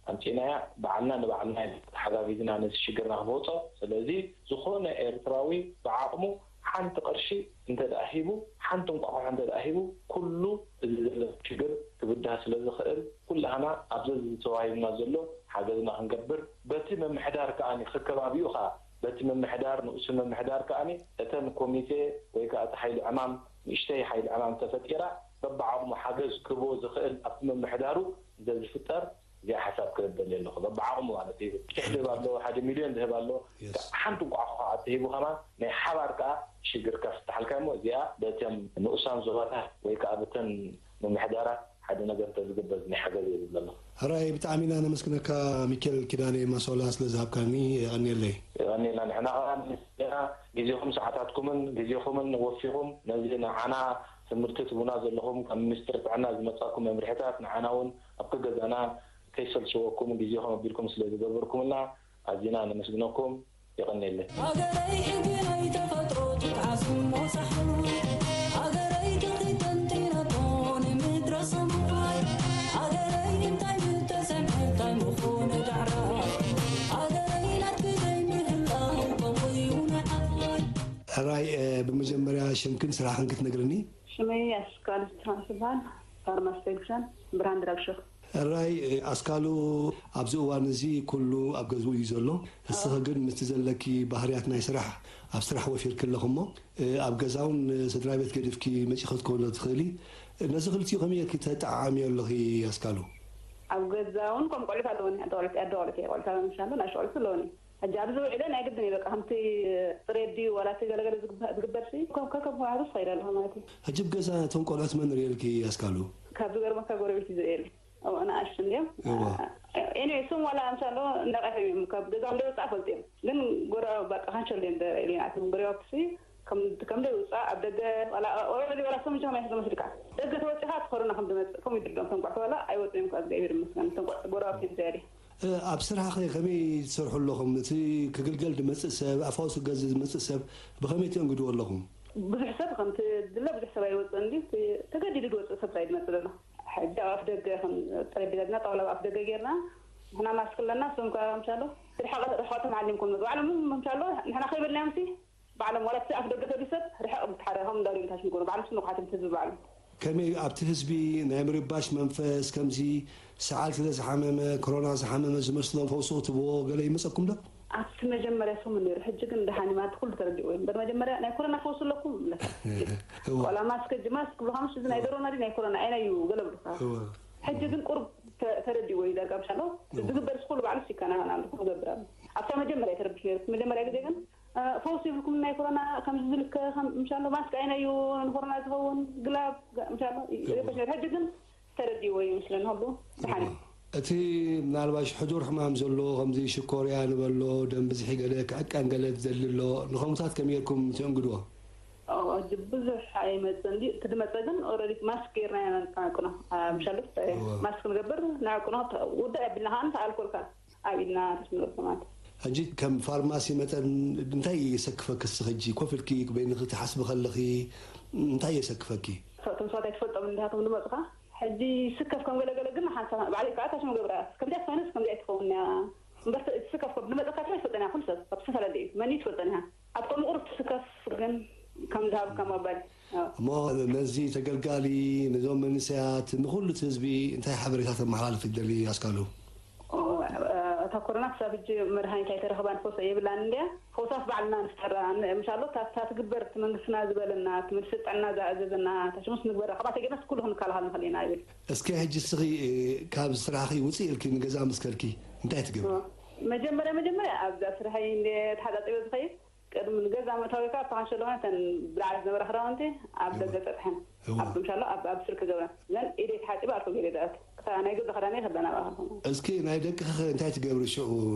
ኣምጺእናያ። ባዕልና ንባዕልና ኢና ተሓጋጊዝና ነዚ ሽግርና ክንወጾ። ስለዚ ዝኾነ ኤርትራዊ ብዓቕሙ ሓንቲ ቅርሺ እንተ ደኣ ሂቡ፣ ሓንቲ እንቋቑሖ እንተ ደኣ ሂቡ፣ ኩሉ እዚ ዘሎ ሽግር ክብዳህ ስለ ዝኽእል፣ ኩላህና ኣብዚ ተዋሂብና ዘሎ ሓገዝና ክንገብር፣ በቲ ምምሕዳር ከኣ፣ ከከባቢኡ ከኣ፣ በቲ ምምሕዳር፣ ንኡስ ምምሕዳር ከኣ፣ እተን ኮሚቴ ወይ ከኣ እቲ ሓይሊ ዕማም፣ ንእሽተይ ሓይሊ ዕማም ተፈጢራ፣ በብዓቕሙ ሓገዝ ክህቦ ዝኽእል ኣብቲ ምምሕዳሩ እንተ ዝፍጠር፣ እዚኣ ሓሳብ ክህብ ደልየ ኣለኹ። በብዓቕሙ ማለት እዩ። ሽሕ ዝህብ ኣሎ፣ ሓደ ሚልዮን ዝህብ ኣሎ። የስ። ሓንቲ እንቋቑሖ ከኣ ተሂቡ ከማን ናይ ሓባር ከኣ ሽግርካ ፍትሓልካ እሞ፣ እዚኣ በተን ንኡሳን ዞባታት ወይ ከኣ በተን ምምሕዳራት ሓደ ነገር እንተዝግበር ናይ ሓገዝ እየ ዝብል ኣለኹ። ሕራይ፣ ብጣዕሚ ኢና ነመስግነካ ሚኬል ኪዳነ ማሶላ ስለ ዝሃብካኒ፣ የቐንየለይ። የቐንየልና። ንሕና ከኣ ንስና ግዜኹም ሰዓታትኩምን ግዜኹምን ወፊኹም ነዚ ንዓና ትምህርቲ ትቡና ዘለኹም ካብ ሚኒስትሪ ጥዕና ዝመጻኩም መምርሕታት ንዓና እውን ኣብ ከገዛና ከይሰልችወኩም ግዜኹም ኣቢልኩም ስለ ዝገበርኩምልና ኣዚና ነመስግነኩም። የቐንየለይ። ሃገረይ ሕጊ ናይ ተፈጥሮ ትትዓስ እሞ ጸሓይ። ሃገረይ ድኺ ተንቲነቶ ንምድረ ሰማይ። ሃገረይ እንታይ ምተሰምዐ እንታይ ምኾነ ዳዕራይ። ሃገረይ ናትኪ ዘይምህላው ከምኡ እዩ ንዓይ። ሕራይ፣ እ፣ ብመጀመርያ ሽምክን ስራሕን ክትነግርኒ? ሽመይ ኣስካል ትራንስ ይበሃል። ፋርማስፔክሽን ብራንድ ራክሾ። ሕራይ፣ ኣስካሉ ኣብዚ እዋን እዚ ኩሉ ኣብ ገዝኡ እዩ ዘሎ። እስኺ ግን ምስቲ ዘለኪ ባህርያት ናይ ስራሕ ኣብ ስራሕ ወፊርኪ ኣለኹ እሞ፣ ኣብ ገዛ እውን ስድራ ቤት ገዲፍኪ መጺኺ ክትኮኒ ትኽእሊ። ነዚ ክልቲኡ ከመይ ጌርኪ ተጠዓዕምዮ ኣለኺ ኣስካሉ? ኣብ ገዛ እውን ከም ቆልዑት ኣለዉኒ። ሓንቲ ቆልዑት፣ ኣደ ቆልዑት እየ፣ ቆልዑት ኣለዉ፣ ንእሽቶ ቆልዑት ኣለዉኒ። ሕጂ ኣብዚ ውዒለ ናይ ግድን እዩ በቃ፣ ከምቲ ጽሬት ድዩ ዋላ እቲ ገለገለ ዝግበ-፣ ዝግበር ሲ፣ ከም፣ ከከም ኩነታቱ ትኸይድ ኣለኹ ማለት እዩ። ሕጂ ኣብ ገዛ እቶም ቆልዑት መን ርእየልኪ ኣስካሉ? ካብ ዝገርመካ ጎረቤት እዩ ዝርእየለይ። ኣብኡ ንኣሽቱ እንድዮም። እዋ። ኤኒዌይ፣ እሶም ዋላ ኣምሳሎ እንዳቐሑ እዮም። ካብ ገዛኦም ደይወፅኣ ፈልጡ እዮም። ግን ጎረ-፣ በቃ ካንሸሎ እዮም ደረ ኢሉ ይኣትዎም። ጎረባብቲ ሲ፣ ከም፣ ከም ደይወፅኣ ኣብ ደገ ዋላ፣ ኦልሬዲ ዋላ እሶም እንጂ ከመይ ይሕዞም መስልካ? ደገ ተወፂኻ እቲ ኮሮና ከም ዝመፅእ ከምኡ ይድርዶም። እቶም ቆልዑት ዋላ ኣይወፁን እዮም። ካብ እግዚኣብሔር ይመስገን። እቶም ቆልዑት ጎረባብቲ እዮም ዝያዲ። እ፣ ኣብ ስራሕኸ ከመይ ትሰርሑ ኣለኹም? እቲ ክግልገል ዝመጽእ ሰብ፣ ኣፋውስ ክገዝእ ዝመጽእ ሰብ ብኸመይ ትእንግድዎ ኣለኹም? ብዙሕ ሰብ ከምቲ ድለ ብዙሕ ሰብ ኣይወጽእን ድዩ? እቲ ተገዲዱ ዝወጽእ ሰብ ጥራይ ዝመጽእ ዘሎ። ሕጂ ኣብ ኣፍ ደገ ከም ጠረጴዛና ጣውላ ኣብ ኣፍ ደገ ጌርና፣ ንሕና ማስክ ኣለና፣ እሶም ከኣ ምሻሎ ርሕቐ-፣ ርሕቐቶም ዓሊምኩም መጽኡ። ባዕሎም ምሻሎ ንሕና ከይበልናዮም ሲ ባዕሎም ዋላ እቲ ኣፍ ደገ ተልዩ ሰብ ርሕቕ ብትሓረ ከም እንዳውሪም ታሽ ንጎኑ ባዕሎም ስንቑሓት እዮም ህዝቢ ባዕሉ። ከመይ ኣብቲ ህዝቢ ናይ ምርባሽ መንፈስ፣ ከምዚ ሰዓል ስለ ዝሓመመ፣ ኮሮና ዝሓመመ ዝመስሎም ፈውሲ ክትብዎ ገለ ይመጸኩም ዶ? ኣብቲ መጀመርያ ሰሙን ነይሩ፣ ሕጂ ግን ደሓን እዩ ማለት ኩሉ ተረዲእዎ እዩ። እምበር መጀመርያ ናይ ኮሮና ፈውሲ ኣለኩም ይብለካ። እወ። ቆላ ማስክ፣ ሕጂ ማስክ ብሉኻ ምሽ፣ እዚ ናይ ዶሮና ድዩ ናይ ኮሮና፣ ኣየናይ እዩ ገለ ብሉኻ። እወ። ሕጂ ግን ቁሩብ ተ-፣ ተረዲእዎ እዩ ዳርጋ ምሻሎ። እወ። ዝግበር ስኩሉ ባዕሉ ይከናኸን ኣሎ፣ ክገብር ኣሎ። ኣብታ መጀመርያ ተረቢሽ ነይሩ። መጀመርያ ግዜ ግን እ፣ ፈውሲ ይብልኩም ናይ ኮሮና፣ ከምዚ ዝልከ፣ ከም፣ ምሻሎ ማስክ ኣይነዩ ንኮሮና ዝኸውን፣ ግላብ፣ ገ-፣ ምሻሎ ይ-፣ እዎ። ይረበሽ ነይሩ። ሕጂ ግን ተረዲእዎ እዩ ይመስለኒ፣ ኩሉ ደሓን እዩ። እዎ። እቲ ምናልባሽ ሕዱር ሕማም ዘሎ፣ ከምዚ ሽኮርያ ንበሎ፣ ደም ብዝሒ ገለ ክዕቀን ገለ ዝደሊ ኣሎ፣ ንኸምኡታት ከመይ ጌርኩም ትእንግድዎ? ሕጂ ብዙሕ ኣይመፅን ድዩ? እቲ ዝመፀ ግን ኦልሬዲ ማስክ ጌርና ኢና ንዓቅኖ። ምሻሉስ ማስክ ንገብር፣ ንዓቅኖ። ውዳእ ኣቢልና ከዓ ምስ ኣልኮልካ ኣብ ኢድና ተስምሮ ማለት። ሕጂ ከም ፋርማሲ መጠን እንታይ የሰክፈኪ? እስኺ ሕጂ ኮፍ ኢልኪ በይንኺ ትሓስቢ ከለኺ እንታይ የሰክፈኪ? እቶም ሰባት ኣይትፈልጦም እንዲኻ፣ እቶም ዝመፁኻ። ሕጂ ስከፍ ከም ገለገለ ግን ሓንሳ ባዕለይ ከዓ ታሽም ገብራ ከምዚኣ ትኾይነስ ከምዚኣ ኣይትኸውን እያ። እምበር እቲ ስከፍ ከም ዝመፀካ ትፈልጠን እያ። ኩሉ ሰብ ካብ ዝተፈላለየ እዩ። መን እዩ ትፈልጠን እያ። ኣብ ከምኡ ቁሩብ ትስከፍ ግን ከም ዝሃብካ ሞባይል። እሞ ነዚ ተገልጋሊ፣ ነዞም መንእሰያት፣ ንኹሉ እቲ ህዝቢ እንታይ ሓበሬታ ተመሓላልፍ ትደሊ ኣስካሉ? እታ ኮሮና ክሳብ ሕጂ መድሃኒት ኣይተረኽባን፣ ፈውሲ የብላን እንድያ። ፈውሳስ ባዕልና ንፍጠራ። ምሻሎ እታ ትግበር እቲ መንግስትና ዝበለና፣ እቲ መንግስቲ ጥዕና ዝኣዘዘና፣ እታ ሽሙስ ንግበራ። ካብኣ ተጌርናስ ኩሉ ክንከላኸል ንኽእል ኢና ይብል። እስኪ ሕጂ እስኺ ካብ ስራሕኺ ውፅእ ኢልኪ ንገዛ ምስ ከድኪ እንታይ ትገብሪ? መጀመርያ መጀመርያ ኣብዛ ስራሐይ እንደ ተሓፃፂበ ዝኸይድ ቅድሚ ንገዛ ምእታወይ ከዓ ተኻንሸ ኣለኹ። እተን ብላዕሊ ዝነበራ ክዳውንቲ ኣብ ደገ ፀጥሐን እወ። ኣብ ምሻሎ ኣብ ኣብ ስልክ ገብረን ዘን ኢደይ ተሓፂበ ኣልኮ ገይረ ዝኣቱ ክሳብ ናይ ገዛ ክዳነይ ከደናባ ከለኹ። እስኪ ናይ ደቅኺ እንታይ ትገብሪ ሽዑ?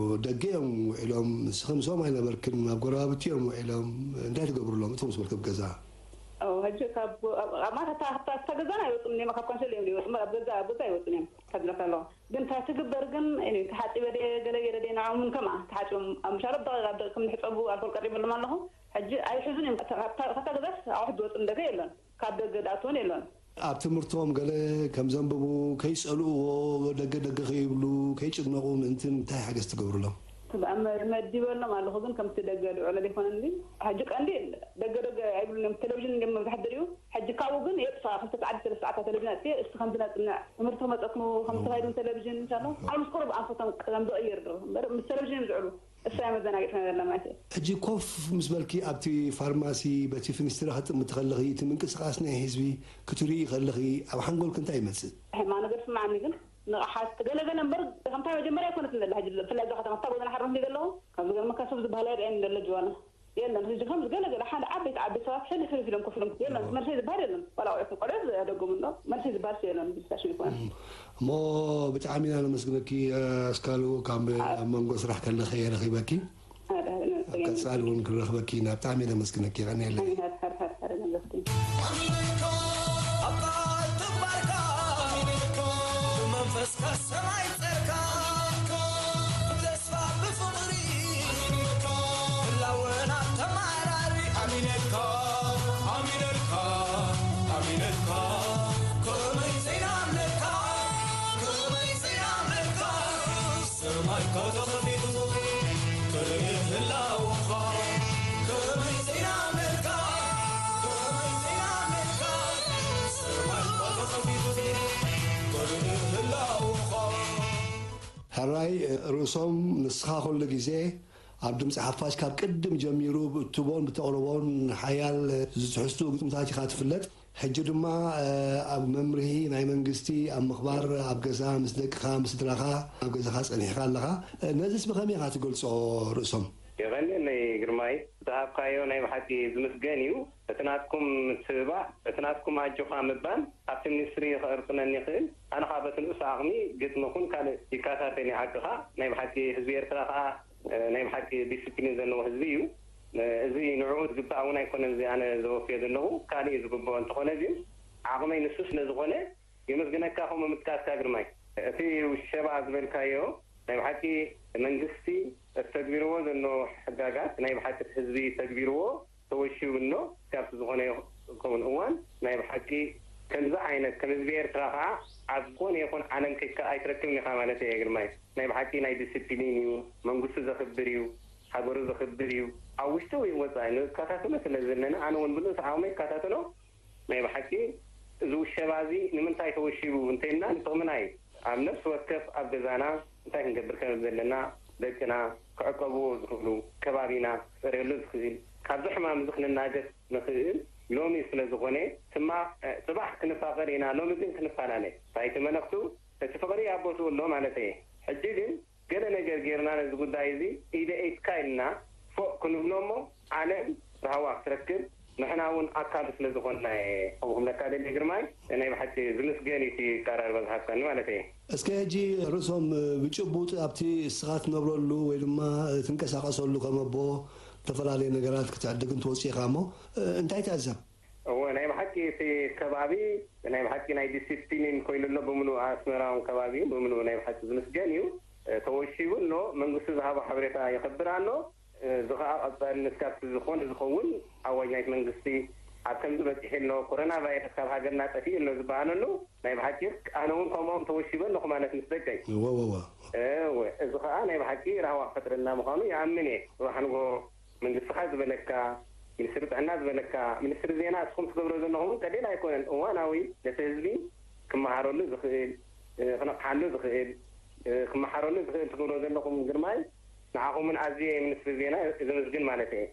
ደገ እዮም ውዒሎም፣ ንስኺ ምስኦም ኣይነበርክን፣ ኣብ ጎረባብቲ እዮም ውዒሎም። እንታይ ትገብርሎም እቶም ምስ በልኪ ኣብ ገዛ? ሕጂ ካብ ኣብ ማታ እታ ገዛና ኣይወፅን እኒማ ካብ ካንሸል እዮም ይወፁ ኣብ ገዛ ኣብ ገዛ ኣይወፅን እዮም ካብ ዝለካ ኣለኹ። ግን እታ ትግበር ግን ተሓፂበ ድየ ገለ ገይረ ድየ ንዕኦም እውን ከምኣ ተሓፂቦም ኣብ ምሻሎ ብደቂቃ ደቂ ከም ዝሕፀቡ ኣልኮል ቀሪበሎም ኣለኹ። ሕጂ ኣይሕዙን እዮም። ካብታ ገዛስ ኣቑሑት ዝወፅእ ደገ የለን፣ ካብ ደገ ዝኣትውን የለን። ኣብ ትምህርቶም ገለ ከም ዘንብቡ ከይፀልእዎ፣ ደገ ደገ ከይብሉ ከይጭነቑ ምእንትን እንታይ ሓገዝ ትገብሩሎም? መዲበሎም ኣለኹ ግን ከምቲ ደገ ዝውዕለ ዘይኮነን። ሕጂ ቀንዲ ደገ ደገ ኣይብሉን እዮም። ቴሌቪዥን እዮም መብዛሕትኡ ዝሪኡ። ሕጂ ካብኡ ግን የጥፋ ክልተ ሰዓት ሰለስተ ሰዓት ቴሌቪዥን ኣጥፊ እስቲ ከምዚ ነፅንዕ ትምህርቲ ክመፀኩም ከምዚ ተባሂሉ ቴሌቪዥን እንሻሎ ኣብ ምስ ቁሩብ ኣንፈቶም ከም ዝቕይር ዶ እምበር ምስ ቴሌቪዥን እዮም ዝውዕሉ። እሳ እያ መዘናጊዕ ትነገርና ማለት እዩ። ሕጂ ኮፍ ምስ በልኪ ኣብቲ ፋርማሲ በቲ ፍኒስትራ ክጥምቲ ከለኺ እቲ ምንቅስቃስ ናይ ህዝቢ ክትርኢ ከለኺ ኣብ ሓንጎልኪ እንታይ ይመፅእ? ሕማ ነገር ስማዓኒ ግን ንቕሓት ገለገለ እምበር ከምታ መጀመርያ ኣይኮነትን ዘላ ሕጂ ብፍላይ እዛ ከተማ እታ ጎደና ሓሮም ዘለኹ ካብ ዝገርመካ ሰብ ዝበሃል ኣይርኣየን ዘሎ ጅዋና የለን። ሕጂ ከም ዝገለገለ ሓደ ዓበይቲ ዓበይቲ ሰባት ሕልፍ ሕልፍ ኢሎም ኮፍ ኢሎም የለን። መልሰይ ዝበሃል የለን። ዋላ ቆልዑት ቆልዑት ዘደጉም እንዶ መልሰይ ዝበሃል ሰብ የለን። ብስታሽን ይኮነ እሞ ብጣዕሚ ኢና ነመስግነኪ ኣስካሉ። ካብ ኣብ መንጎ ስራሕ ከለኺ እየ ረኺበኪ። ኣብ ቀፃሊ እውን ክንረኽበኪ ኢና። ብጣዕሚ እየ ነመስግነኪ። የቐንየለይ። ኣሚነልካ ኣብ ቃል ተግባርካ ኣሚነልካ ብመንፈስካ ሰማይ ጸርካ ብተስፋ ብፍቕሪ ኣሚነልካ ህላወና ተማራሪ ኣሚነልካ ኣሚነልካ ኣሚነልካ ከመይ ዘይናምነልካ ከመይ ዘይናምነልካ ሰማይካ ተኸፊቱ ክርኢ ህላወኻ ከመይ ዘይናምነልካ ከመይ ዘይናምነልካ ሰማይካ ተኸፊቱ ክርኢ ህላወኻ። ሕራይ ርእሶም፣ ንስኻ ኩሉ ግዜ ኣብ ድምፂ ሓፋሽ ካብ ቅድም ጀሚሩ ብእትቦን ብተቕርቦን ሓያል ዝትሕዝትኡ ግጥምታት ኢኻ ትፍለጥ። ሕጂ ድማ ኣብ መምርሂ ናይ መንግስቲ ኣብ ምኽባር ኣብ ገዛ ምስ ደቅኻ ምስ ስድራኻ ኣብ ገዛኻ ጸኒሕካ ኣለኻ። ነዚስ ብኸመይ ኢኻ ትገልጾ ርእሶም? የቐንየለይ ግርማይ፣ ዝሃብካዮ ናይ ብሓቂ ዝምስገን እዩ። እቲ ናትኩም ምትብባዕ፣ እቲ ናትኩም ኣጆኻ ምባል ኣብቲ ሚኒስትሪ ከእርፍነኒ ይኽእል። ኣነ ኸኣ በቲ ንኡስ ዓቕሚ ግጥሚ ኹን ካልእ ይከታተል እዩ ሓቅኻ። ናይ ብሓቂ ህዝቢ ኤርትራ ኸኣ ናይ ብሓቂ ዲስፕሊን ዘለዎ ህዝቢ እዩ። እዚ ንዕኡ ዝግባእ እውን ኣይኮነን እዚ ኣነ ዘወፍዮ ዘለኹ፣ ካልእ እዩ ዝግብኦ። እንተኾነ ግን ዓቕመይ ንሱ ስለ ዝኾነ የመስግነካ ከምኡ ምጥቃስካ ግርማይ። እቲ ውሸባ ዝበልካዮ ናይ ብሓቂ መንግስቲ እተግቢርዎ ዘሎ ሕጋጋት ናይ ብሓቂ እቲ ህዝቢ ተግቢርዎ ተወሺቡ ኣሎ። ካብቲ ዝኾነ ይኸውን እዋን ናይ ብሓቂ ከምዚ ዓይነት ከም ህዝቢ ኤርትራ ከዓ ኣብ ዝኾነ ይኹን ዓለም ከይካ ኣይትረክብን ኢኻ ማለት እየ ግርማይ። ናይ ብሓቂ ናይ ዲስፕሊን እዩ፣ መንግስቱ ዘኽብር እዩ፣ ሃገሩ ዘኽብር እዩ። ኣብ ውሽጢ ወይ ወፃኢ ንከታተሎ ስለ ዘለና ኣነ እውን ብንኡስ ዓቕመይ ይከታተሎ። ናይ ብሓቂ እዚ ውሸባ እዚ ንምንታይ ተወሺቡ እንተኢልና ንጥቕምና እዩ። ኣብ ነፍሲ ወከፍ ኣብ ገዛና እንታይ ክንገብር ከም ዘለና ደቅና ክዕቀብዎ ዝኽእሉ ከባቢና ክፀርየሉ ዝኽእል ካብዚ ሕማም እዚ ክንናገፍ ንኽእል ሎሚ ስለ ዝኾነ ስማ ፅባሕ ክንፋቐር ኢና ሎሚ ግን ክንፈላለ እንታይ እቲ መለኽቱ እቲ ፍቕሪ ኣብ ቦትኡ ኣሎ ማለት እየ ሕጂ ግን ገለ ነገር ጌርና ነዚ ጉዳይ እዚ ኢደ ኢድካ ኢልና ፎእ ክንብሎ እሞ ዓለም ራህዋ ክትረክብ ንሕና እውን ኣካሉ ስለ ዝኾንና እየ ከምኡ ክብለካ ደልየ ግርማይ ናይ ብሓቂ ዝምስገን እዩ እቲ ኣቀራርባ ዝሃብካኒ ማለት እየ። እስከ ሕጂ ርእሶም ብጭቡጥ ኣብቲ እስኻ ትነብረሉ ወይ ድማ ትንቀሳቐሰሉ ከም ኣቦ ዝተፈላለየ ነገራት ክትዕድግ እንትወፅእ ኢኻ እሞ እንታይ ትዕዘብ? እወ፣ ናይ ብሓቂ እቲ ከባቢ ናይ ብሓቂ ናይ ዲሲፕሊን ኮይኑ ኣሎ። ብምሉእ ኣስመራውን ከባቢን ብምሉእ ናይ ብሓቂ ዝምስገን እዩ። ተወሺቡ ኣሎ። መንግስቲ ዝሃቦ ሓበሬታ የኸብር ኣሎ። እዚ ኸኣ ቀጻልነት ካብቲ ዝኾነ ዝኸውን ኣዋጅ ናይቲ መንግስቲ ኣብ ከምዚ በጺሑ ኣሎ። ኮሮና ቫይረስ ካብ ሃገርና ጠፊኡ ኣሎ ዝበሃለሉ ናይ ብሓቂ ኣነ እውን ከምኦም ተወሺበ ኣለኹ ማለት ምስ ደቀይ። እወ፣ እወ፣ እወ። እወ፣ እዚ ኸኣ ናይ ብሓቂ ራህዋ ክፈጥረልና ምዃኑ ይኣምን እየ። ጽባሕ ንግሆ መንግስትኻ ዝበለካ፣ ሚኒስትሪ ጥዕና ዝበለካ፣ ሚኒስትሪ ዜና እስኹም ትገብሮ ዘለኹም እውን ቀሊል ኣይኮነን። እዋናዊ ነቲ ህዝቢ ክመሃረሉ ዝኽእል፣ እ፣ ክነቕሓሉ ዝኽእል፣ እ፣ ክመሓረሉ ዝኽእል ትገብሮ ዘለኹም ግርማይ፣ ንዓኹምን ኣዝየ ሚኒስትሪ ዜና ዘመስግን ማለት እየ።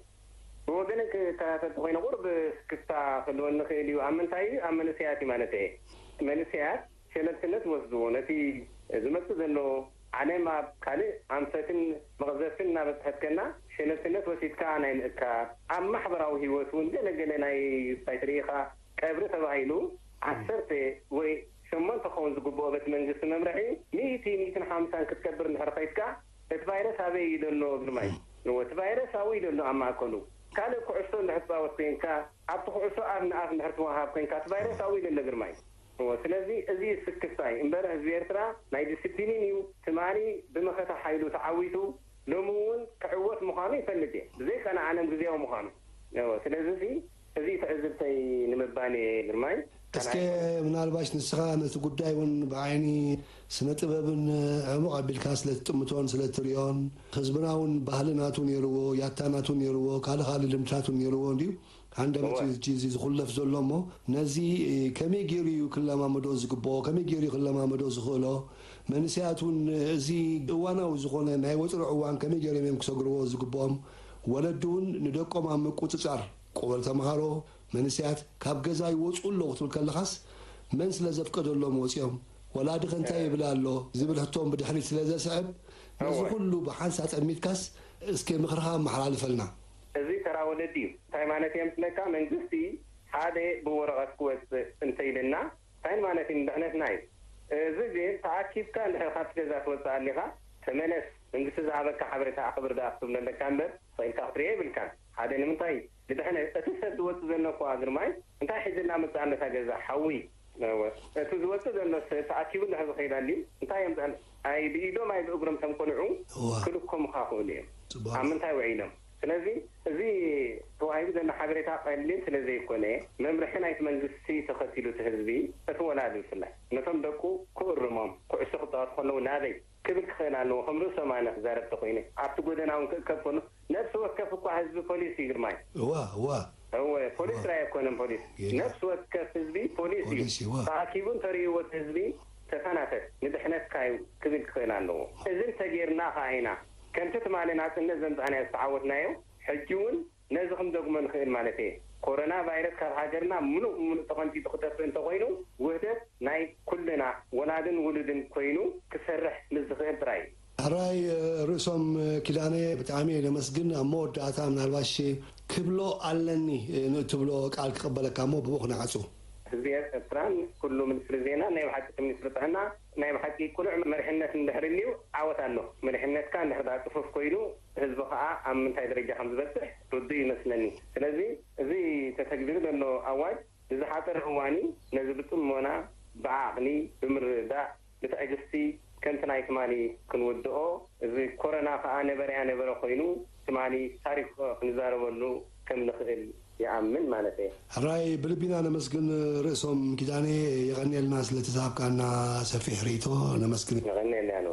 ብወገነይ ክከታተል ተኾይነ ቁሩብ ስክፍታ ክህልወኒ ይኽእል እዩ። ኣብ ምንታይ እዩ? ኣብ መንእሰያት እዩ ማለት እየ። መንእሰያት ሸለልትነት ወስድዎ። ነቲ ዝመጽእ ዘሎ ዓለም ኣብ ካልእ ኣንፈትን መቕዘፍትን እናበጽሐትከና ሸለልትነት ወሲድካ ናይ ምእካብ፣ ኣብ ማሕበራዊ ህይወት እውን ገለ ገለ ናይ እንታይ ትርኢ ኢኻ ቀብሪ ተባሂሉ ዓሰርተ ወይ ሸሞንተ ክኸውን ዝግብኦ በቲ መንግስቲ መምርሒ ሚእቲ፣ ሚእትን ሓምሳን ክትቀብር እንድሕር ኸይድካ እቲ ቫይረስ ኣበይ እዩ ዘሎ ግርማይ? እወ፣ እቲ ቫይረስ ኣብኡ እዩ ዘሎ ኣብ ማእከሉ። ካልእ ኩዕሶ እንድሕር ትጻወት ኮይንካ ኣብቲ ኩዕሶ ኣፍ ንኣፍ እንድሕር ትወሃሃብ ኮይንካ እቲ ቫይረስ ኣብኡ እዩ ዘሎ ግርማይ። እወ፣ ስለዚ እዚ እዩ ስክፍታይ እምበር ህዝቢ ኤርትራ ናይ ዲስፕሊን እዩ። ትማሊ ብመኸተ ሓይሉ ተዓዊቱ ሎሚ እውን ክዕወት ምዃኑ ይፈልጥ እየ። ብዘይቀንዓለም ግዜያዊ ምዃኑ። እወ፣ ስለዚ እዚ እዚ ትዕዝብተይ ንምባል እየ ግርማይ። እስከ ካልኣይ ምናልባሽ ንስኻ ነቲ ጉዳይ እውን ብዓይኒ ስነ ጥበብን ዕሙቕ ኣቢልካ ስለ ትጥምቶን ስለ ትሪኦን ህዝብና እውን ባህሊ ናቱ ነይርዎ፣ ያታ ናቱ ነይርዎ፣ ካልእ ካልእ ልምድታት እውን ነይርዎ እንድዩ። ሃንደበት እወ። እዩ እዚ እዚ ዝኹለፍ ዘሎ እሞ ነዚ ከመይ ገይሩ እዩ ክለማመዶ ዝግብኦ፣ ከመይ ገይሩ እዩ ክለማመዶ ዝኽእሎ? መንእሰያት እውን እዚ እዋናዊ ዝኾነ ናይ ወጥሪ እዋን ከመይ ገይሮም እዮም ክሰግርዎ ዝግብኦም? ወለዲ እውን ንደቆም ኣብ ምቁጽጻር፣ ቆበል ተምሃሮ፣ መንእሰያት ካብ ገዛ ይወጽኡ ኣለዉ ክትብል ከለኻስ መን ስለ ዘፍቀደሎም ወጺኦም? ወላዲ ከ እንታይ ይብል ኣሎ? ዝብል ሕቶ እውን ብድሕሪት ስለ ዘስዕብ ነዚ እወ። ኩሉ ብሓንሳ ጠሚትካስ እስከ ምኽርኻ ኣመሓላልፈልና። እዚ ተራ ወለዲ እዩ። እንታይ ማለት እየ ምስለካ መንግስቲ ሓደ ብወረቐት ክወጽእ እንተኢልና እንታይ ማለት እዩ ንድሕነትና እዩ። እዚ ግን ተኣኪብካ እንድሕር ካብቲ ገዛ ትወጽእ ኣሊኻ ተመለስ መንግስቲ ዝሃበካ ሓበሬታ ኣኽብር ደኣ ክትብሎ ኣለካ እምበር ስቕ ኢልካ ክትሪኦ የብልካን። ሓደ ንምንታይ እዩ? ንድሕነት እቲ ሰብ ዝወጽእ ዘሎ እኳ ግርማይ እንታይ ሒዙ እናመጽእ ኣሎ እታ ገዛ ሓዊ እወ። እቲ ዝወጽእ ዘሎ ሰብ ተኣኪቡ እንድሕር ዝኸይድ ኣልዩ እንታይ የምጽእ ኣሎ? ኣይ ብኢዶም ኣይ ብእግሮም እቶም ቆልዑ እወ። ክልከሙኻ ይኽእሉ እዮም። ጽቡቕ። ኣብ ምንታይ ውዒሎም? ስለዚ እዚ ተዋሂቡ ዘሎ ሓበሬታ ቀሊል ስለ ዘይኮነ መምርሒ ናይቲ መንግስቲ ተኸቲሉ እቲ ህዝቢ እቲ ወላዲ ብፍላይ ነቶም ደቁ ክእርሞም ኩዕሶ ክጻወቱ ከለዉ ናበይ ክብል ክኽእል ኣለዎ። ከም ርእሶም ኣነ ክዛረብ ተኾይነ ኣብቲ ጎደና እውን ክእከብ ከሎ ነብሲ ወከፍ እኳ ህዝቢ ፖሊስ እዩ ግርማይ። እዋ እዋ እወ ፖሊስ እዋ። ጥራይ ኣይኮነን ፖሊስ ጌጋ። ነብሲ ወከፍ ህዝቢ ፖሊስ እዩ። ፖሊስ እዩ እዋ። ተኣኪቡ እንተርእይዎ እቲ ህዝቢ ተፈናተት ንድሕነትካ እዩ ክብል ክኽእል ኣለዎ። እዚ እንተጌርና ኸዓ ኢና ከምቲ ትማሊ ናጽነት ዘምጻእናዮ ዝተዓወትናዮ ሕጂ እውን ነዚ ክንደግሞ ንኽእል ማለት እየ። ኮሮና ቫይረስ ካብ ሃገርና ምሉእ ብምሉእ ተቐንጢጡ ክጠፍእ እንተኾይኑ ውህደት ናይ ኩልና ወላድን ውሉድን ኮይኑ ክሰርሕ ምስ ዝኽእል ጥራይ እዩ። ሕራይ ርእሶም ኪዳነ ብጣዕሚ እየ ለመስግን። ኣብ መወዳእታ ምናልባሽ ክብሎ ኣለኒ ንእትብሎ ቃል ክቕበለካ እሞ ብኡ ክነዓጹ። ህዝቢ ኤርትራን ኩሉ ሚኒስትሪ ዜና ናይ ብሓቂ እቲ ሚኒስትሪ ጥዕና ናይ ብሓቂ ቅኑዕ መሪሕነት እንድሕር እልዩ ዓወት ኣሎ። መሪሕነትካ እንድሕር ደኣ ጽፉፍ ኮይኑ ህዝቢ ከኣ ኣብ ምንታይ ደረጃ ከም ዝበጽሕ ርዱእ ይመስለኒ። ስለዚ እዚ ተተግቢሩ ዘሎ ኣዋጅ ብዝሓጸረ እዋን እዩ። ነዚ ብጽሞና ብዓቕሊ ብምርድዳእ ብትዕግስቲ ከምቲ ናይ ትማሊ ክንውድኦ፣ እዚ ኮረና ከኣ ነበረያ ነበረ ኮይኑ ትማሊ ታሪኽ ክንዛረበሉ ከም ንኽእል ይኣምን ማለት እየ። ሕራይ ብልቢና ነመስግን ርእሶም ኪዳነ፣ የቐንየልና ስለቲ ዝሃብካና ሰፊሕ ርእይቶ ነመስግን። የቐንየልና ኖ።